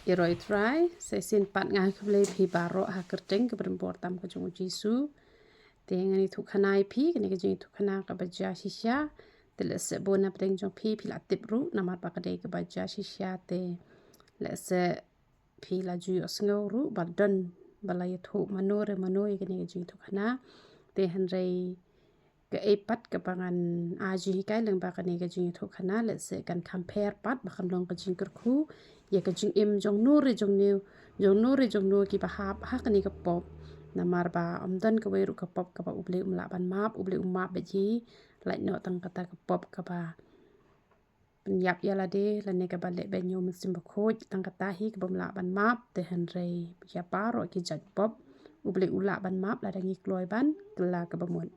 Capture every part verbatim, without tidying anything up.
Ïaroh ïa U Trai, sa shisien pat nga khublei ïa phi baroh ha ka kyrteng kaba donbor tam ka jong U Jisu. Te ngan ïathuh khana ïa phi, kane ka jingïathuh khana kaba jia shisha. Te lehse bun na pdeng jong phi, phi la tip ruh, namar ba ka dei kaba jia shisha te lehse phi la ju ïohsngew ruh, ba don, ba la ïathuh mano re mano ïa kane ka jingïathuh khana. Te hynrei kaei pat kaba ngan ai jinghikai lyngba kane ka jingïathuh khana, lehse kan compare pat ba kan long ka jingkyrkhu ïa ka jingim jong no re jong no, jong no re jong no kiba hap ha kane ka pop. Namar ba ym don kawei ruh ka pop kaba U Blei um lah ban map, U Blei um map beit hi, lait noh tang kata ka pop kaba pynïap ïa lade, lane kaba leh beiñiew Mynsiem Bakhuid, tang kata hi kaba um lah ban map. Te hynrei ïa baroh ki jait pop U Blei u lah ban map lada ngi kloi ban kylla kaba mut.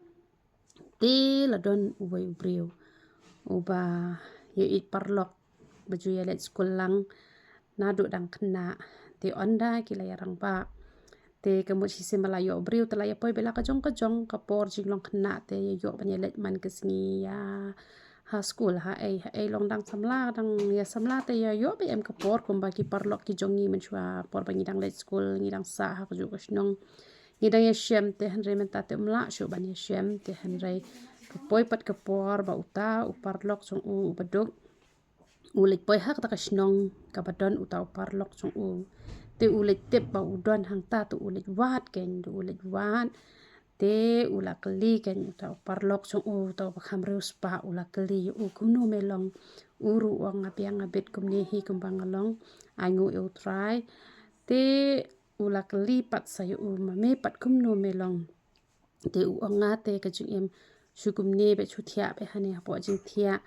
Te la don uwei u briew uba ïeit paralok, ba ju ïaleit skul lang naduh dang khynnah. Te ynda ki la ïarangbah, te ka mut shisien ba la ïoh u briew te la ïapoi beit la ka jong ka jong, ka por jinglong khynnah te ïa ïoh ban ïaleit man ka sngi ïa ha skul, ha ei ha ei, long dang samla, dang ïa samla te ïa ïoh beit em ka por, kumba ki paralok ki jong ngi mynshuwa, por ba ngi dang leit skul, ngi dang sah ha kajuh ka shnong, ngi dang ïashem. Te hynrei mynta te um lah shuh ban ïashem. Te hynrei ka poi pat ka por ba uta u paralok jong u uba duk u leit poi ha kata ka shnong kaba don uta u paralok jong u. Te u leit tip ba u don hangta, te u leit wad kein, te u leit wad. Te u la kylli kein uta u paralok jong u, uta uba kham riewspah, u la kylli ïa u, kumno me long? U ruh u ong, nga biang nga bit kumne hi kumba nga long, ainguh ïa U Trai. Te u la kylli pat sa ïa u, ma me pat kumno me long? Te u ong, nga te ka jingim shu kumne beit, shu thiah beit hangne hapoh jingthiah.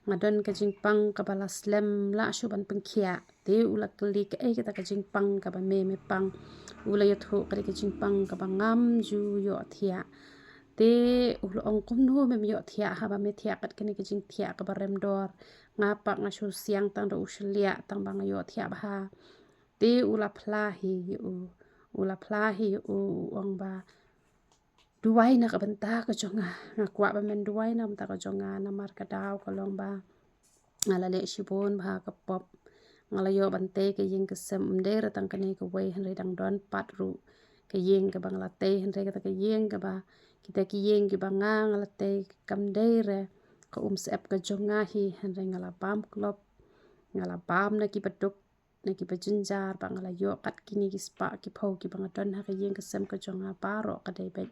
Nga don ka jingpang kaba la slem, lah shuh ban pynkhiah. Te u la kylli, kaei kata ka jingpang kaba me me pang? U la ïathuh, ka dei ka jingpang kaba ngam ju ïoh thiah. Te u la ong, kumno mem ïoh thiah haba me thiah kat kane ka jingthiah kaba rem dor? Nga pat nga shu siang tang da u shylliah tang ba nga ïoh thiah bha. Te u la phla hi ïa u, u la phla hi ïa u, u ong ba, duwai na ka bynta ka jong nga. Nga kwah ba men duwai na ka bynta ka jong nga, namar ka daw ka long ba nga la leh shibun bha ka pop. Nga la ïoh ban tei ka ïing ka sem, ym dei re tang kane kawei, hynrei dang don pat ruh ka ïing kaba nga la tei, hynrei kata ka ïing kaba, kita ki ïing kiba nga, nga la tei, kam dei re ka umsyep ka jong nga hi, hynrei nga la bam klop, nga la bam na kiba duk, na kiba jynjar, ba nga la ïoh kat kine ki spah ki phew kiba nga don ha ka ïing ka sem ka jong nga, baroh ka dei beit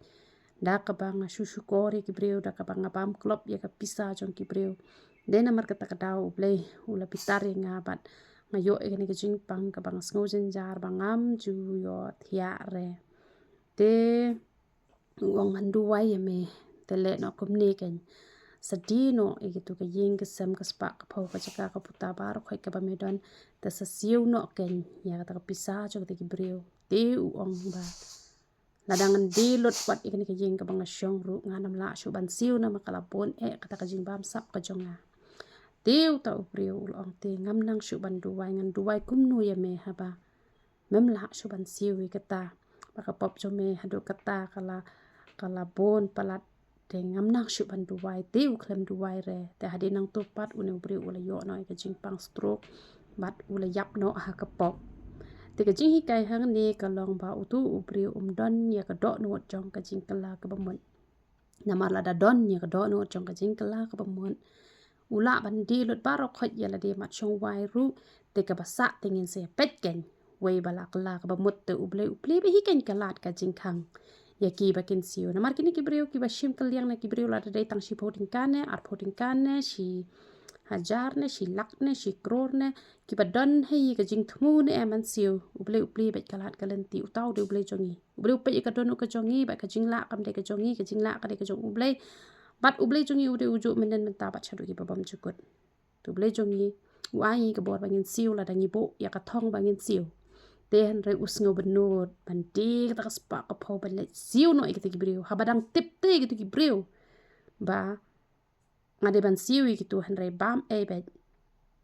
da kaba nga shu shukor ïa ki briew, da kaba nga bam klop ïa ka pisa jong ki briew. Dei namar kata ka daw U Blei u la bitar ïa nga bad nga ïoh ïa kane ka jingpang kaba nga sngew jynjar ba ngam ju ïoh thiah re. Te u ong, ngan duwai ïa me. Te leh noh kumne kein, sa die noh ïa kitu ka ïing ka sem, ka spah ka phew, ka jaka ka puta baroh khoit kaba me don, te sa siew noh kein ïa kata ka pisa jong kita ki briew. Te u ong ba, lada ngan die lut wat ïa kane ka ïing kaba nga shong ruh, ngan ym lah shuh ban siew namar ka la bun eh kata ka jingbamsap ka jong nga. Te uta u briew u la ong, te ngam nang shuh ban duwai, ngan duwai kumno ïa me haba mem lah shuh ban siew ïa kata? Ba ka pop jong me haduh katta ka la, ka la bun palat, te ngam nang shuh ban duwai. Te u khlem duwai re, te hadien nangta pat une u briew u la ïoh noh ïa ka jingpang stroke bad u la ïap noh ha ka pop. Te ka jinghikai hangne ka long ba utu u briew um don ïa ka dohnud jong ka jingkylla kaba mut. Namar lada don ïa ka dohnud jong ka jingkylla kaba mut, u lah ban die lut baroh khoit ïa lade mat shong wai ruh, te kaba sah te ngin sa ïa peit kein. Wei ba la kylla kaba mut te U Blei u plie beit hi kein ka lad ka jingkhang ïa ki ba kin siew. Namar kine ki briew kiba shim kylliang na ki briew, lada dei tang shiphew tyngka ne, arphew tyngka ne, shi hajar ne, shi lak ne, shi klur ne, kiba don hi ka jingthmu ne em ban siew, U Blei u plie beit ka lad ka lynti. Uta u dei U Blei jong ngi. U Blei u peit ïa ka dohnud ka jong ngi bad ka jinglah kam dei ka jong ngi, ka jinglah ka dei ka jong U Blei. Bad U Blei jong ngi u dei ujuh mynnin mynta bad shaduh kiba bymjukut. Te U Blei jong ngi u ai ngi ka bor ba ngin siew lada ngi buh ïa ka thong ba ngin siew. Te hynrei u sngew bynnud ban die kata ka spah ka phew ban leit siew noh ïa kita ki briew, haba dang tip te ïa kita ki briew ba nga dei ban siew ïa kitu, hynrei bam ei beit,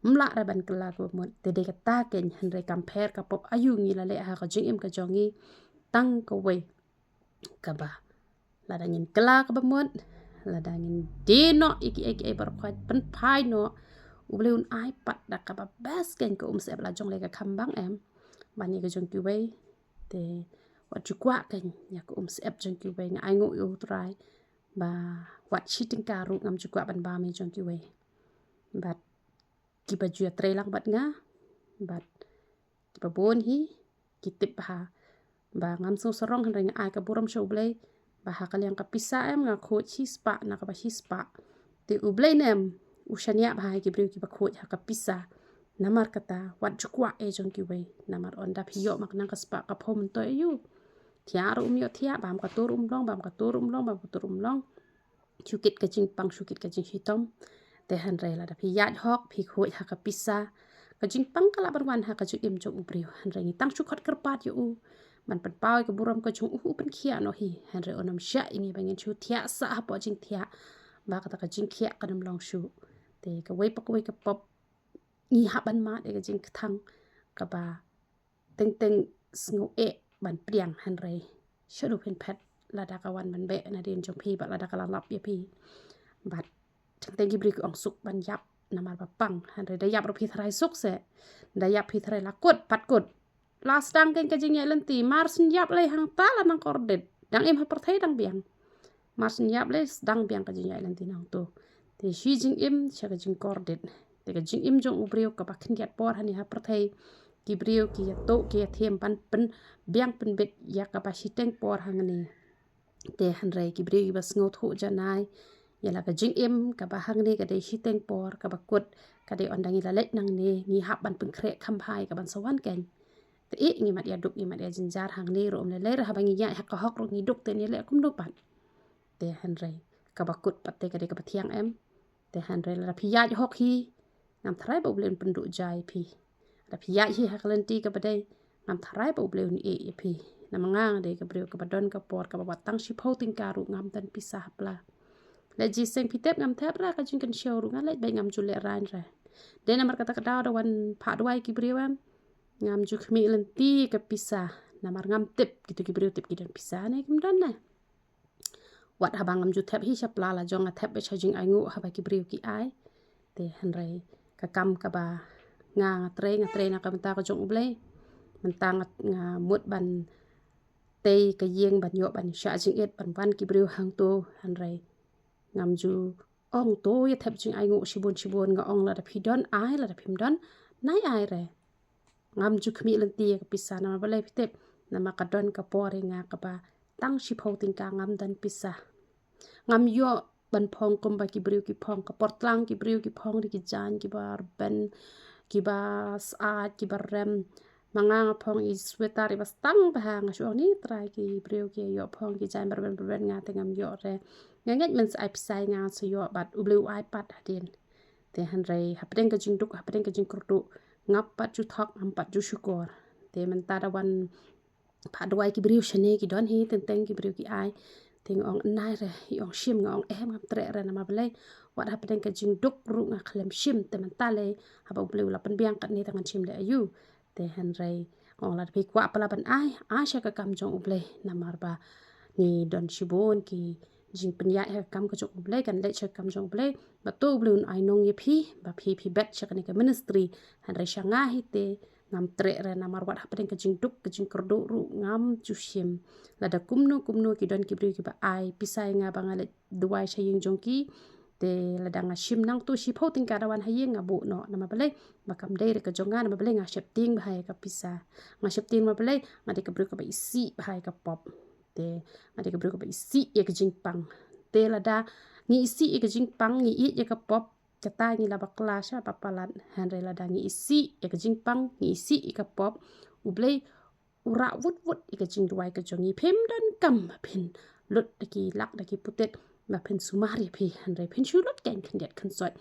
ym lah re ban kylla kaba mut. Te dei kata kein, hynrei compare ka pop, aïu ngi la leh ha ka jingim ka jong ngi tang kawei kaba, lada ngin kylla kaba mut, lada ngin die noh ïa kiei kiei baroh khoit, pynphai noh, U Blei un ai pat da kaba best kein, ka umsyep la jong lei ka kham bang em. ban ïa ka jong kiwei. Te wat ju kwah kein ïa ka um syep jong kiwei, nga ai nguh ïa u Trai ba wat shi tyngka ruh ngam ju kwah ban bam ïa jong kiwei. Bad kiba ju ïatrei lang bad nga, bad kiba bun hi ki tip bha ba ngam sngewsarong, hynrei nga ai ka burom sha U Blei ba ha ka liang ka pisa em nga khuid shispah na kaba shispah. Te U Blei ne em u shaniah bha ïa ki briew kiba khuid ha ka pisa. Namar kata wat ju kwah ïa jong kiwei, namar ynda phi ïoh ma ka nang ka spah ka phew myntoi aïu. Thiah ruh um ïoh thiah, bam ka tur um long, bam ka tur um long, bam ka tur um long. Shu kit ka jingpang, shu kit ka jingshitom. Te hynrei lada phi ïaid hok, phi khuid ha ka pisa, ka jingpang ka lah ban wan ha ka jingim jong u briew. Hynrei ngi tang shu khot kyrpad ïa u ban pynpaw ïa ka burom ka jong u, u pynkhiah noh hi. Hynrei un ym shah ïa ngi ba ngin shu thiah sah hapoh jingthiah, ba kata ka jingkhiah kan ym long shuh. Te kawei pa kawei ka pop ngi hap ban mad ïa ka jingkthang kaba teng teng sngew eh ban pdiang, hynrei shaduh phin phet lada ka wan ban beh nadien jong phi bad lada ka la lap ïa phi. Bad teng teng ki briew ki ong suk ban ïap namar ba pang, hynrei da ïap ruh phi tharai suk se, da ïap phi tharai la kut pat kut. La sdang kein ka jingïaid lynti, mar shu ïap lei hangta la nang kordit. Dang im ha pyrthei dang biang. Mar shu ïap lei sdang biang ka jingïaid lynti nangto. Te shi jingim sha ka jingkordit. Te ka jingim jong u briew kaba khyndiat por hangne ha pyrthei, ki briew ki ïathuh ki ïathem ban pynbiang pynbit ïa kaba shiteng por hangne. Te hynrei ki briew kiba sngewthuh janai ïa la ka jingim kaba hangne ka dei shiteng por, kaba kut, ka dei ynda ngi la leit nangne ngi hap ban pynkhreh kham bha ïa kaban sa wan kein. Te i ngi mat ïa duk, ngi mat ïa jynjar hangne ruh, ym lei lei re haba ngi ïaid ha ka hok ruh ngi duk, te ngi leh kumno pat. Te hynrei kaba kut pat te ka dei kaba thiang em. Te hynrei lada phi ïaid hok hi, ngam tharai ba U Blei un pynduh jai phi. Lada phi ïaid hi ha ka lynti kaba dei, ngam tharai ba U Blei un ïeh ïa phi. Namar nga nga dei ka briew kaba don ka por kaba wat tang shiphew tyngka ruh ngam don pisa hapla. Leit jingïaseng phi tip, ngam thep re ka jingkynshew ruh, nga leit beit ngam ju lehraiñ re. Dei namar kata ka daw da wan phah duwai ki briew em, ngam ju khmih lynti ka pisa. Namar ngam tip, kito ki briew tip ki don pisa ne kim don ne. Wat haba ngam ju thep hi shapla, la jong nga thep beit sha jingainguh haba ki briew ki ai. Te hynrei ka kam kaba nga nga trei, nga trei na ka bynta ka jong U Blei. Mynta nga, nga mut ban tei ka ïing ban ïoh ban shah jingit ban wan ki briew hangto, hynrei ngam ju ong to ïa thep jingainguh shibun shibun, nga ong lada phi don ai, lada phim don nai ai re. Ngam ju khmih lynti ïa ka pisa, namar balei phi tip? Namar ka don ka por ïa nga kaba tang shiphew tyngka ngam don pisa. Ngam ïoh ban phong kumba ki briew ki phong, ka por tlang ki briew ki phong da ki jaiñ kiba rben, kiba syaid, kiba rem. Ma nga nga phong i sweater iba stang bha, nga shu ong ni Trai, ki briew ki ïoh phong ki jaiñ ba rben ba rben, nga te ngam ïoh re. Nga ngeit men sa ai pisa ïa nga, nga sa ïoh, bad U Blei u ai pat hadien. Te hynrei hapdeng ka jingduk, hapdeng ka jingkyrduh, ngam pat ju thok, ngam pat ju shukor. Te mynta da wan phah duwai ki briew shane ki don hi, teng teng ki briew ki ai. Te nga ong nai re, i ong shim, nga ong em, ngam treh re, namar balei? Wat hapdeng ka jingduk ruh nga khlem shim, te mynta lei haba U Blei u la pynbiang katne te ngan shim leh aïu? Te hynrei nga ong lada phi kwah pala ban ai, ai sha ka kam jong U Blei, namar ba ngi don shibun ki jingpynïaid ha ka kam ka jong U Blei, kan leit sha ka kam jong U Blei. Ba to U Blei un ai nong ïa phi ba phi phi bet sha kane ka ministry. Hynrei sha nga hi te ngam treh re, namar wat hapdeng ka jingduk ka jingkyrduh ruh ngam ju shim. Lada kumno kumno ki don ki briew kiba ai pisa ïa nga ba nga leit duwai sha ïing jong ki, te lada nga shim nangto shiphew tyngka da wan ha ïing nga buh noh, namar balei? Ba kam dei re ka jong nga, namar balei? Nga sheptieng bha ïa ka pisa, nga sheptieng, namar balei? Nga dei ka briew kaba isih bha ïa ka pop. Te nga dei ka briew kaba isih ïa ka jingpang. Te lada ngi isih ïa ka jingpang, ngi ïeit ïa ka pop, kata ngi la bakla sha ba palat. Hynrei lada ngi isih ïa ka jingpang, ngi isih ïa ka pop, U Blei u rah wut wut ïa ka jingduwai ka jong ngi. Phim donkam ba phin lut da ki lak da ki putit ba phin sumar ïa phi, hynrei phin shu lut kein khyndiat khynsoit.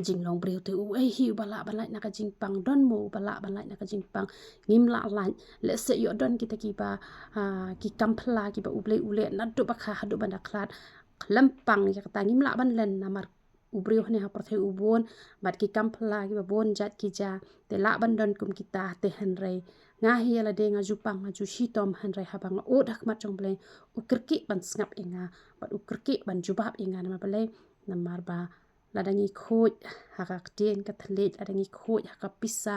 Jinglong briew te uei hi uba lah ban lait na ka jingpang? Don mo uba lah ban lait na ka jingpang? Ngim lah lait. Lehse ïoh don kita kiba, ah, ki kam phylla kiba U Blei u leh naduh ba kha haduh ban da khlad. Khlem pang ïa kata ngim lah ban len, namar u briew hangne ha pyrthei u bun bad ki kam phylla kiba bun jait ki jia. Te lah ban don kum kita, te hynrei nga hi ïa lade nga ju pang, nga ju shitom, hynrei haba nga ud ha khmat jong U Blei, u kyrkieh ban sngap ïa nga bad u kyrkieh ban jubab ïa nga. Namar balei? Namar ba lada ngi khuid ha ka ktien ka thylliej, lada ngi khuid ha ka pisa,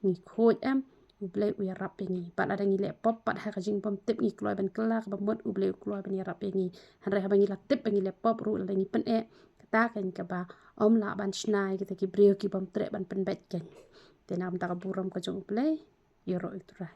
ngi khuid em, U Blei u ïarap ïa ngi. Bad lada ngi leh pop pat ha ka jingbymtip ngi kloi ban kylla, kaba mut U Blei u kloi ban ïarap ïa ngi. Hynrei haba ngi la tip ba ngi leh pop ruh, lada ngi pyneh, kata ka dei kaba ym lah ban shna ïa kita ki briew ki bym treh ban pynbeit kein. Te namar kata ka burom ka jong U Blei, ïaroh ïa U Trai.